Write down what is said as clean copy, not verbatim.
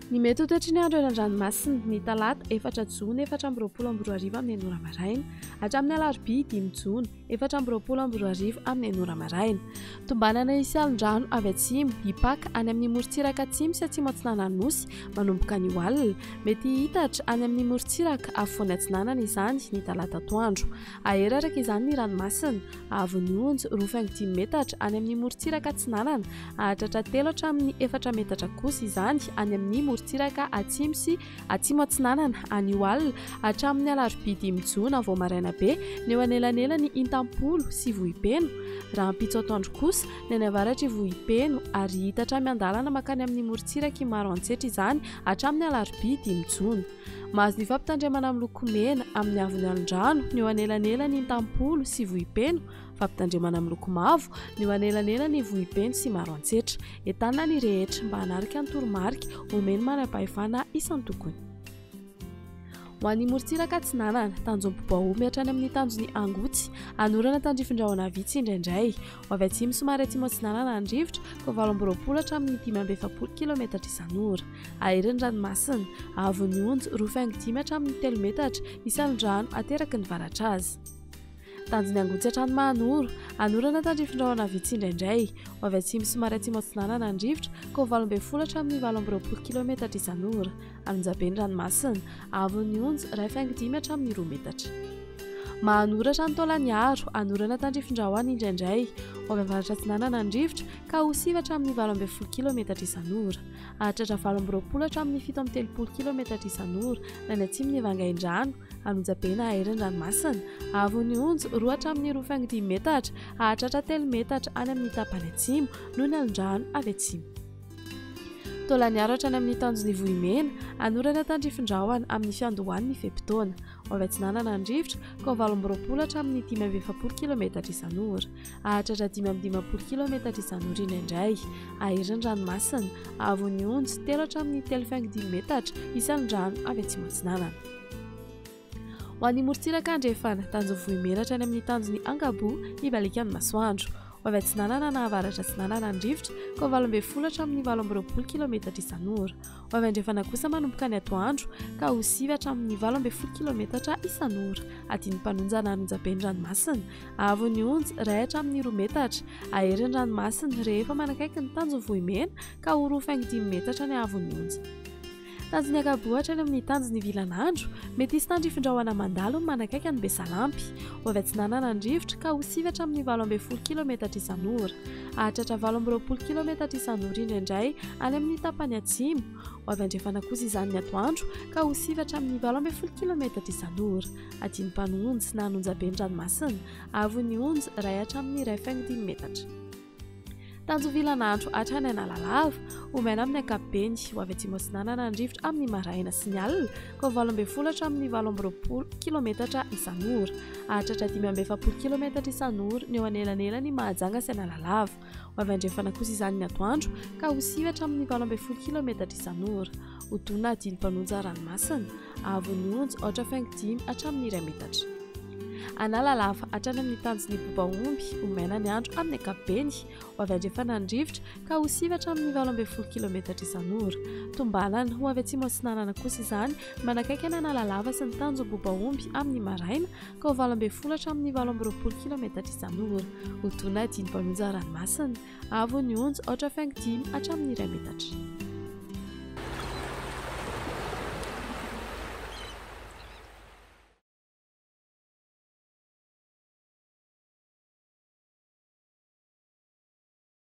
Ny mety ho toetry ny andro eny an-dranomasina, ny talata 4 jona 2024 amin'ny 6 ora maraina hatramin'ny alarobia 5 jona 2024 amin'ny 6 ora maraina. Tombanana hisy alon-drano avy atsimo hipaka any amin'ny morontsiraka atsimo sy atsimo atsinanan'ny Nosy manomboka anio alina. Mety hihitatra any amin'ny morontsiraka afovoany atsinanana izany ny talata atoandro. Hahery araka izany ny ranomasina. Haavon'ny onja, 2,5 metatra any amin'ny morontsiraka atsinanana, hahatratra 3 hatramin'ny 4 metatra kosa izany any amin'ny morontsiraka atsimo sy atsimo atsinanana anio alina hatramin'ny alarobia 5 jona vao maraina be ny eo anelanelan'i Intampolo sy Vohipeno. Rahampitso atoandro kosa ny any avaratr'i Vohipeno ary hihitatra miandalana mankany amin'ny morontsirak'i Maroantsetra izany hatramin'ny alarobia 5 jona. Mahazo ny fampitandremana miloko mena amin'ny haavon'ny alon-drano ny eo anelanelan'i Intampolo sy Vohipeno, fampitandremana miloko mavo ny eo anelanelan'i Vohipeno sy Maroantsetra. Entanina ny rehetra mba hanaraka ny toromarika omen'ny manam-pahefana isan-tokony. Ho an'ny morontsiraka atsinanana, tanjom-pibaomy hatrany amin'ny tanjon'i Angotsy, anorana tandrifin-drahona vitsy indraindray. Ho avy atsimo somary atsimo atsinanana ny rivotra, ka 28 hatramin'ny 45 kilometatra isan'ora. Ahery ny ranomasina, haavon'ny onja, 2,5 hatramin'ny 3 metatra, isan'drano ateraky ny varatra azy. Tanjon'ny Angotsy hatrany Mahanoro, anorana tandrifin-drahona vitsy indraindray. Ho avy atsimo somary atsimo atsinanana ny rivotra, ka ho 18 hatramin'ny 28 kilometatra isan'ora. Anonjabe ny ranomasina, haavon'ny onja, 1,5 hatramin'ny 2 metatra. Mahanoro hatrany Taolagnaro, anorana tandrifin-drahona indraindray. Ho avy avaratra atsinanana ny rivotra, ka ho 9 hatramin'ny 18 kilometatra isan'ora. Hahatratra 28 hatramin'ny 37 kilometatra isan'ora na ny atsimon'i Vangaindrano, Anonjabe na Ahery ny ranomasina. Haavon'ny onja, 2 hatramin'ny 2,5 metatra, hahatratra 3 metatra any amin'ny tapany atsimo, noho ny alon-drano avy atsimo. Taolagnaro hatrany amin'ny tanjon'i Vohimena, anorana tandrifin-drahona amin'ny fiandohan'ny fe-potoana. Ho avy atsinanana ny rivotra, ka ho 28 hatramin'ny 45 kilometatra isan'ora. Hahatratra 55 kilometatra isan'ora indraindray. Hahery ny ranomasina, haavon'ny onja, 3 hatramin'ny 3,5 metatra isan'ny rano avy atsimo atsinanana. Ho an'ny morontsiraka andrefana, tanjon'i Vohimena hatrany amin'ny tanjon'i Angaboa, hibaliaka ny masoandro. Ho avy atsinanana na avaratra atsinanana ny rivotra, ka ho 18 hatramin'ny 28 kilometatra isan'ora. Ho avy andrefana kosa manomboka ny atoandro, ka ho 9 hatramin'ny 18 kilometatra isan'ora. Adin'ny mpanonja na anonjabe ny ranomasina. Haavon'ny onja, 1 hatramin'ny 2 metatra. Hahery ny ranomasina rehefa manakaiky ny tanjon'i Vohimena, ka ho 2,5 metatra ny haavon'ny onja. Tanjon'ny Ankaboa hatrany amin'ny tanjon'ny Vilanandro, mety hisy tandrifin-drahona mandalo ny manakaiky an'i Besalampy. Ho avy atsinanana ny rivotra ka ho 9 hatramin'ny 18 kilometatra isan'ora. Hahatratra 28 kilometatra isan'ora indraindray any amin'ny tapany atsimo. Ho avy andrefana kosa izany ny atoandro ka ho 9 hatramin'ny 18 kilometatra isan'ora. Adin'ny mpanonja na anonjabe ny ranomasina. Haavon'ny onja, 1 hatramin'ny 1,5 metatra. Tanjovilanandro hatrany Analalava, ho maina amin'ny ankapobeny, ho avy atsimo atsinanana ny rivotra amin'ny maraina sy ny alina, ka ho 18 hatramin'ny 28 kilometatra isan'ora. Hahatratra 45 kilometatra isan'ora ny eo anelanelan'i Mahajanga sy Analalava. Ho avy andrefana kosa izany ny atoandro, ka ho 9 hatramin'ny 18 kilometatra isan'ora. Ho dona adin'ny mpanonja ranomasina, haavon'ny onja 4,5 hatramin'ny 1 metatra. Analalava hatrany amin'ny tanjon'ny Bobaomby, ho maina ny andro amin'ny ankapobeny, ho avy andrefana ny rivotra ka ho 9 hatramin'ny 18 kilometatra isan'ora. Tombanana ho avy atsimo atsinanana kosa izany manakaiky an'Analalava sy ny tanjon'ny Bobaomby amin'ny maraina ka ho 18 hatramin'ny 28 kilometatra isan'ora. Ho dona adin'ny mpanonja ranomasina, haavon'ny onja 4,5 hatramin'ny 1 metatra.